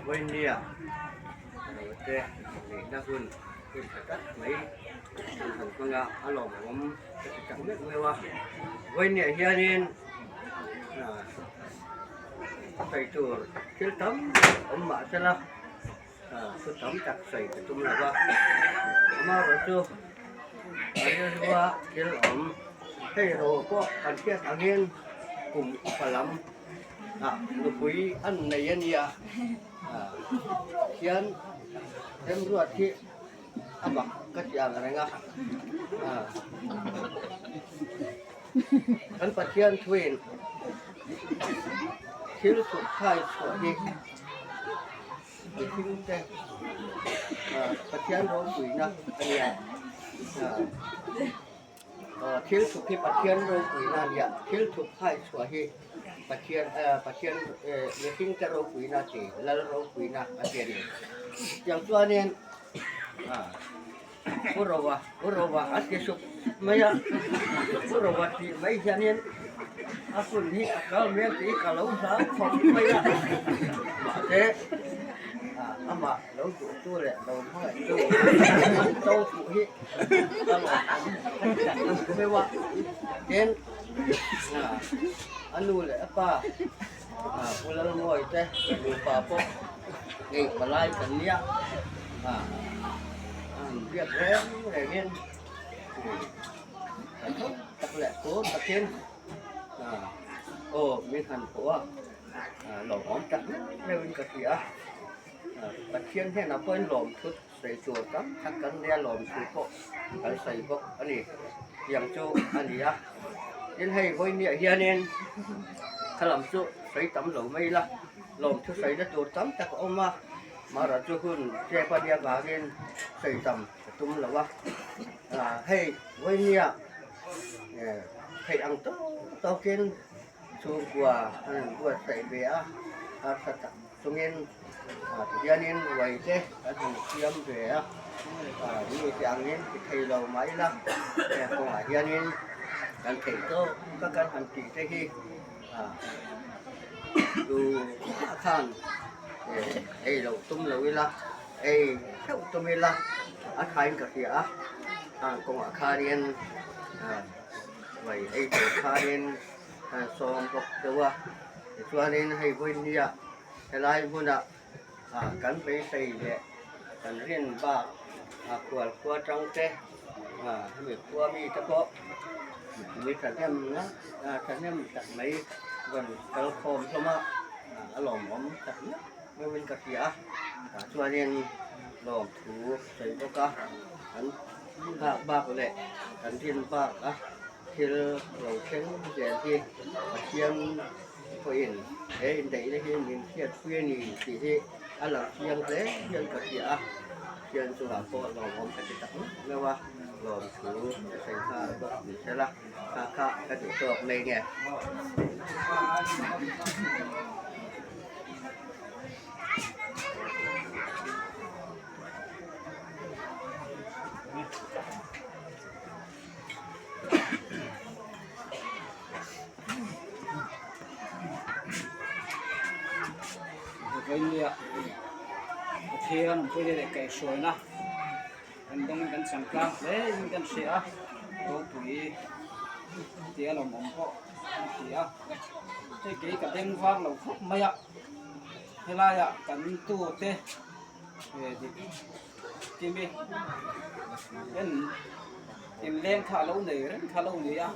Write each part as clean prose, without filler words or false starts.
Vawinia te neihna hun hun tha tak mai an han hmang a, a lawmawm ka ti tak meuh meuh a. Vawinia hianin sawi tur thil tam awm mah sela thu tam tak sawi ka tum lo va, amaherawhchu a rilrua thil awm hei ro pawh kan hriat angin kum upa lam ah nupui an nei a nia hian remruat hi a mak ka ti ang reng a kan Pathian thuin thil thup khai chhuah hi mihring te Pathian ropuina a nia thil thup hi Pathian ropuina a nia thil thup khai chhuah hi Pathian Pathian mihring te ropuina a ti lal ropuina a ti a ni tiang chuanin Pu Rova Pu Rova a ti sup mai a Pu Rova tih mai hianin a hun hi a kal hmel tih ka lo hlau khawp mai a mahse amah lo duh tu leh lo hmangaih tu an to fuh hi ka lawm awm ka ti tak meuh a tin a nu leh a pa Pu Lalmawi te nupa pawh ngei palai kan nia a an biak reng rengin kan thawk tak leh tur takin aw min han pawh a lawmawm tak meuh meuhin ka hria a Pathian hnenah pawhin lawm thut sawi tur tam tak kan nia lawm thu pawh kan sawi bawk a ni tiang chu a ni a tin hei vawinia hianin thla lam chu sawi tam lo mai ila lawm thu sawina tur tam tak a awm a mahra chu hun chep a nia vangin sawi tam ka tum lo a ah hei vawinia theih ang tawk tawkin chhungkua an buatsaih ve a harsa tak chungin ah tihianin ruai te kan han siam ve a ah mi te angin ti thei lo mah ila heng kawngah hianin kan theih tawk a kan han tih te hi ah chu ah khan eh ei loh tum lo ila ei theuh tum ila a thain ka hria a heng kawngah khanin ah ruai ei tur khanin sawm bawk deuh a tichuanin hei vawinia helai hmunah ah kan beisei leh kan rin bak ah khual khua tang te ah hemi khua mi te pawh mi thahnem ah thahnem tak mai rawn kal khawm hlawm a ah a lawmawm tak meuh meuhin ka hria a tah chuanin lawmthu sawi bawk a an bak bak leh kan rin bak a. Thil lo thleng zel hi Pathian pawhin he indaihna hi min hriatpui a ni tih hi a lang chiang hle hian ka hria a, Pathian chungah pawh lawmawm ka ti tak meuh meuh a, lawmthu ka sawi nghal bawk ni sela kha kha ka duh tawk mai nge. Vawinia Pathian awmpui leh kaihhruaina kan dawngin kan changkang hle in kan hria a ropui tia lawmawm pawh a ti a hei kei ka beng var lo khawp mai a helaiah kan tute Kimi en inleng kha a lo nei reng kha a lo ni a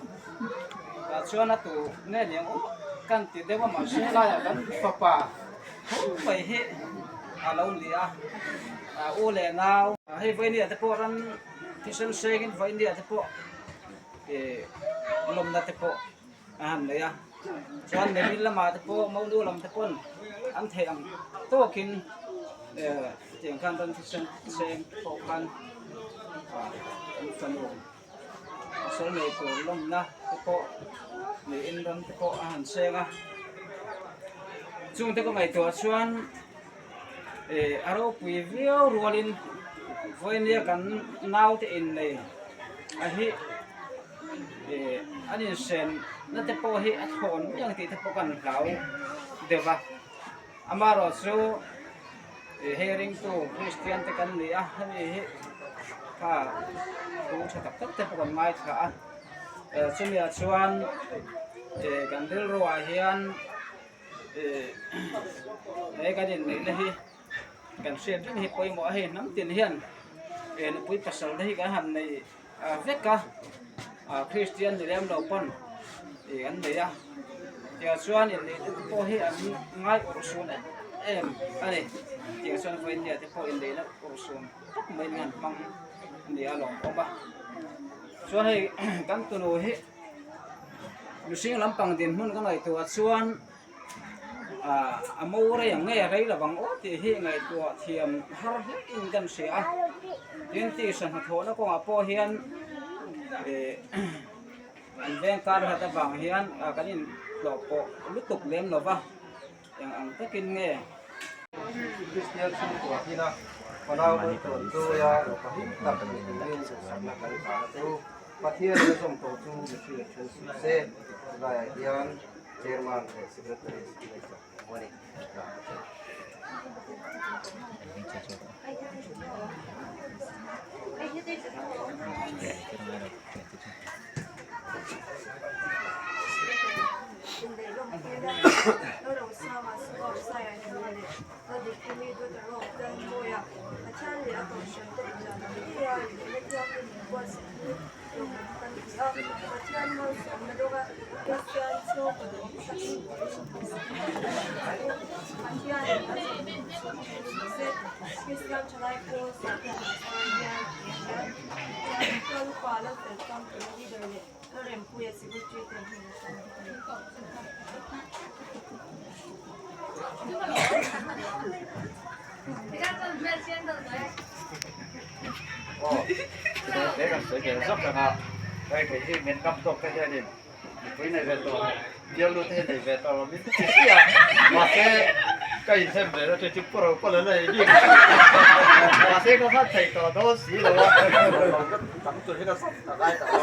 tah chuan a tu nge ni ang aw kan ti deuh a mahse laiah kan fapa tho mai hi a lo ni a ah u leh nau hei vawinia te pawh ram thisen sengin vawinia te pawh ih lawmna te pawh a han nei a chuan Neville lamah te pawh Monu lam te pawn an theih ang tawkin eh tiang khan ram thisen seng pawh khan ah an fanu pasal nei tur lawmna te pawh niin ram te pawh a han seng a chung te ka ngaihtuah chuan eh a ropui viau rualin vawinia kan naute innei a hi. Ih an inhren na te pawh hi a thawn mai ang tih te pawh kan hlau deuh a amaherawhchu. Hei ringtu Kristian te kan ni a, hemi hi kha thu tha tak tak te pawh kan ngaithla a, chumi ah chuan kan rilru ah hian he kan inneih na hi kan hriat reng hi pawimawh a hei hnam tin hian nupui pasal te hi kan han nei vek a Kristian ni lem lo pawn ih an nei a tiang chuan inneih te pawh hi an ngai urhsun em em a ni tiang chuan vawinia te pawh inneihna urhsun tak mai an hmang a ni a lawmawm a chuan hei kan tunu hi mihring lampang dinhmun ka ngaihtuah chuan. Ah a mo rei ang nge a rei lovang aw tih hi ngaihtuah thiam har hle in kan hria a tin tisa hnathawhna kawngah pawh hian ih an veng kar hlat avang hian ah kan in tlawh pawh lutuk lem lo va eng ang takin nge. Kristian chhungkua hina fanau maltawm chawia pahnih tak ni turin duhsakna kan hlan a chu Pathian a zawm tawh chu mihring then suh se tilaiah hian Chairman leh Secretary signature a awm a ni. Hei kei hi min kam tawk te hianin mipui nei ve tawh lo, bialnu te hi nei ve tawh lo min ti sia mahse ka inhem ve na chu pawh ro pawh la nei bik mahse ka hman thei tawh dawn si lo a tam tur hi ka zawm tak ai tak lo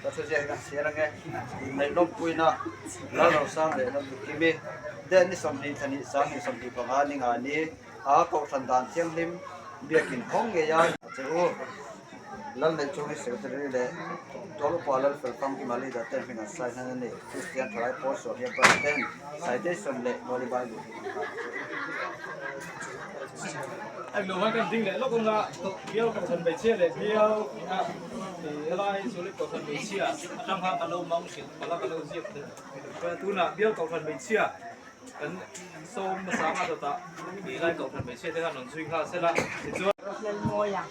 ka thu ziak hi ka chhiar ange inneih lawmpuina Lalrosang leh Lalduhkimi deh ni 20 thla ni 25 ni nga ni a kohhran dan thianghlim biakin khawng ngei a che u. Lal neih chungin Secretary leh Tual Upa Lal Fel Famkima Leader ten hming an sign hnan a ni. Kristian Thalai Pawl Sual hian Branch ten Citation leh Holy Bible hi an hlan a che. Heng lo hian kan ding leh lawk anga bial kohhran hmeichhia leh bial helai Sulit kohhran hmeichhia atang khan kan lo mang hrilh palh a kan lo ziak thei tunah bial kohhran hmeichhia Kan sawm hmasa anga dawtah ti lai kohhran hmeichhia te khan rawn zui nghal sela tichuan. Lalmawia,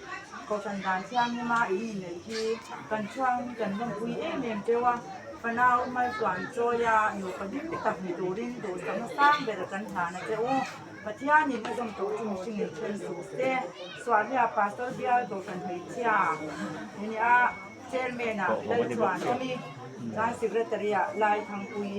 Kohhran dan thianghlim a in inneih hi kan chhuangin kan lawmpui em em teuh a, fanau maltluan chawia nupa hlim tak ni turin duhsakna sang ber kan hlan a che u. Pathianin a zawm tawh chu mihringin then suh se. Suahhlia Pastor Bial Kohhran hmeichhia nia Chairman-ah Lalchuan awmi, chuan Secretary-ah Laithangpui.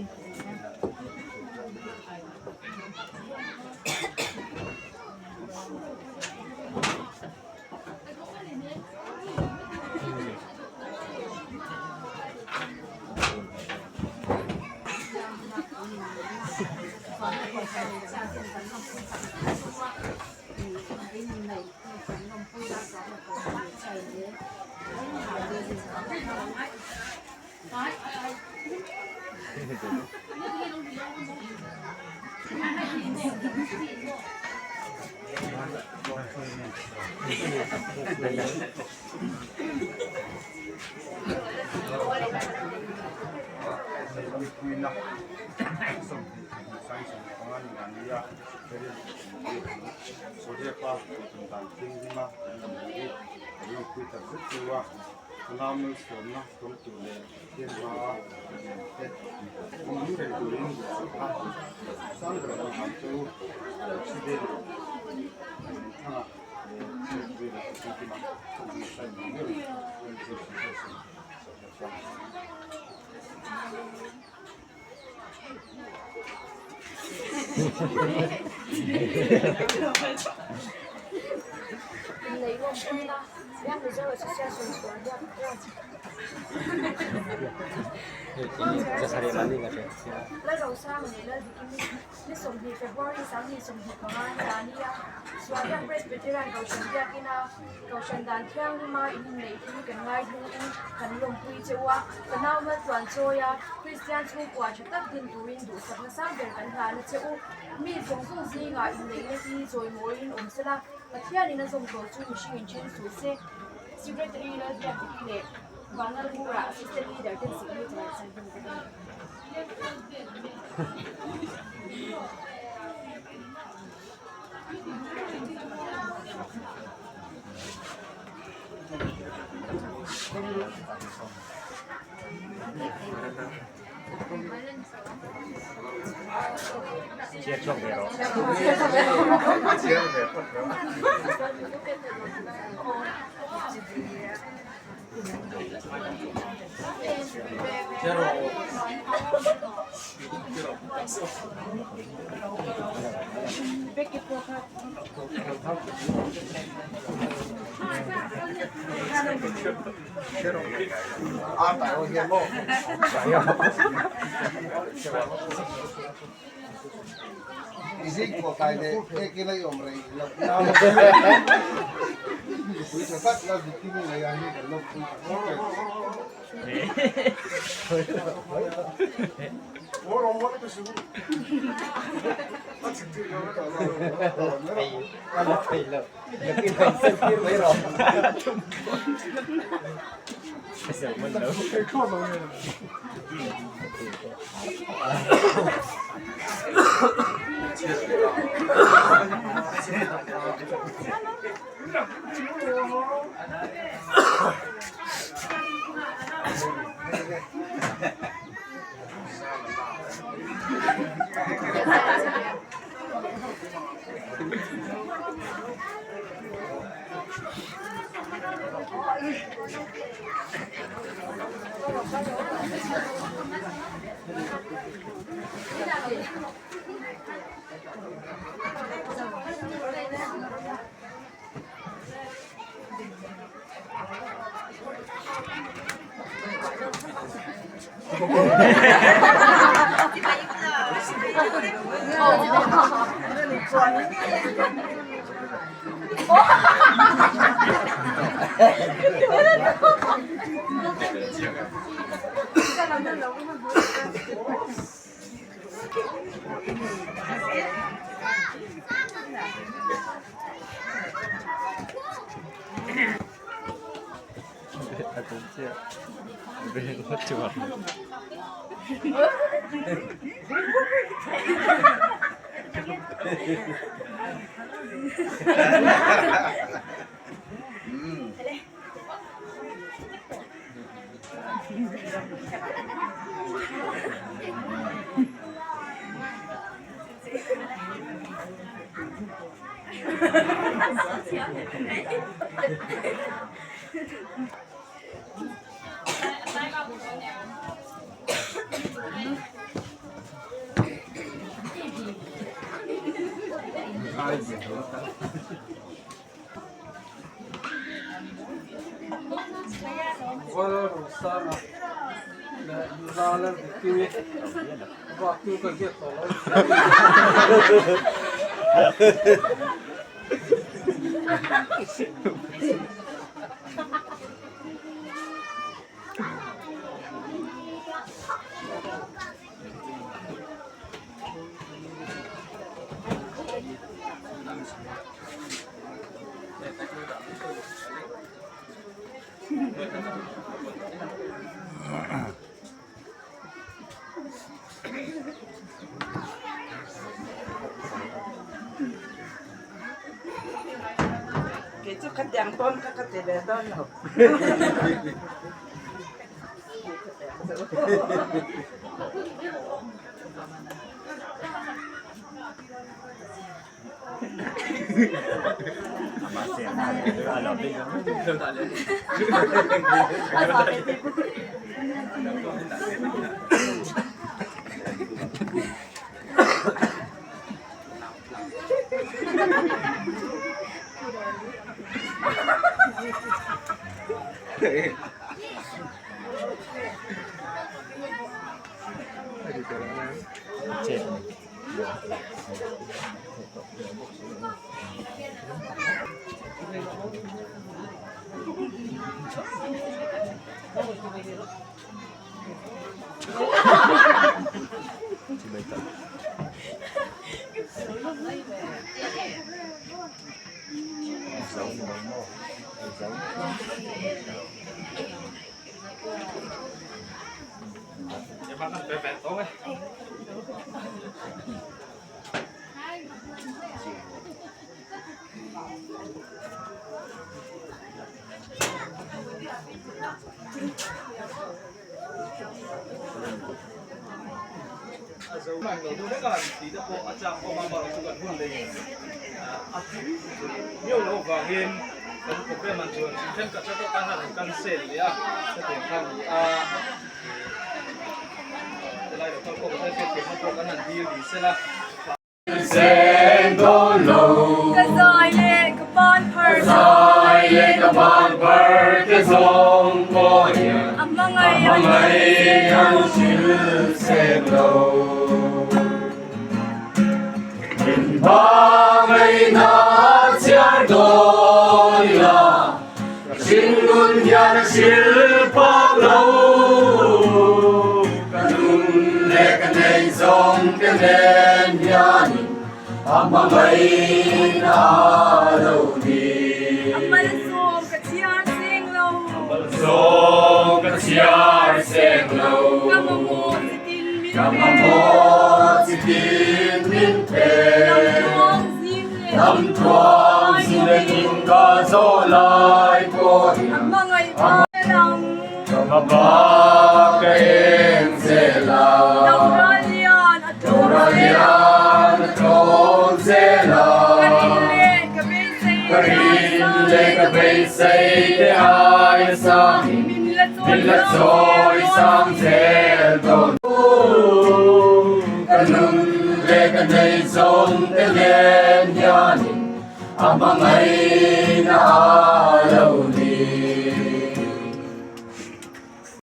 Lalrosanga leh Laldikimi ni 20 February 2025 ni a ni a, Sualriak Presbyterian Kohhran biakina Kohhran dan thianghlima in inneih hi kan ngaihluin kan lawmpui che u a, ka nau maltluan chawi a, Kristian chhungkua tha tak din turin duhsakna sang ber kan hlan a che u. Mi zawng zawng zingah inneihna hi chawimawiin awm sela, Pathianin a zawm tawh chu mihring inthen suh se. Secretary Lalbiakdiki leh Vanlalhura Assistant Leader ten signature an sign hman bawk a ni. Kei chu khatiang tawn kha ka ti ve dawn lo. Ka zai leh ka ban phar Ka zai leh ka ban phar te zawng pawh hian A hmangaih an hril sek lo. Min hmangaihna chhiar dawn ila Ka hringnun hian a hril phak lo. Ka nun leh ka neih zawng te nen hianin a hmangaihna a lo ni. A malsawm ka chhiar seng lo. A malsawm ka chhiar seng lo. Ka mamawh chitin min pe. Ka mamawh chitin min pe. Lamtluang zing leh. Lamtluang zing leh tum ka zawh lai pawhin. A hmangaih pa lang. Ka hmaba ka eng zel a. Doralian a tlawm zel a. Doralian a tlawm zel a. Ka rin leh ka beisei Ka rin leh ka beisei te aia sangin Min la chawi sang zel dawn. Ka nun leh ka nei zawng te nen hianin a hmangaihna a lo ni.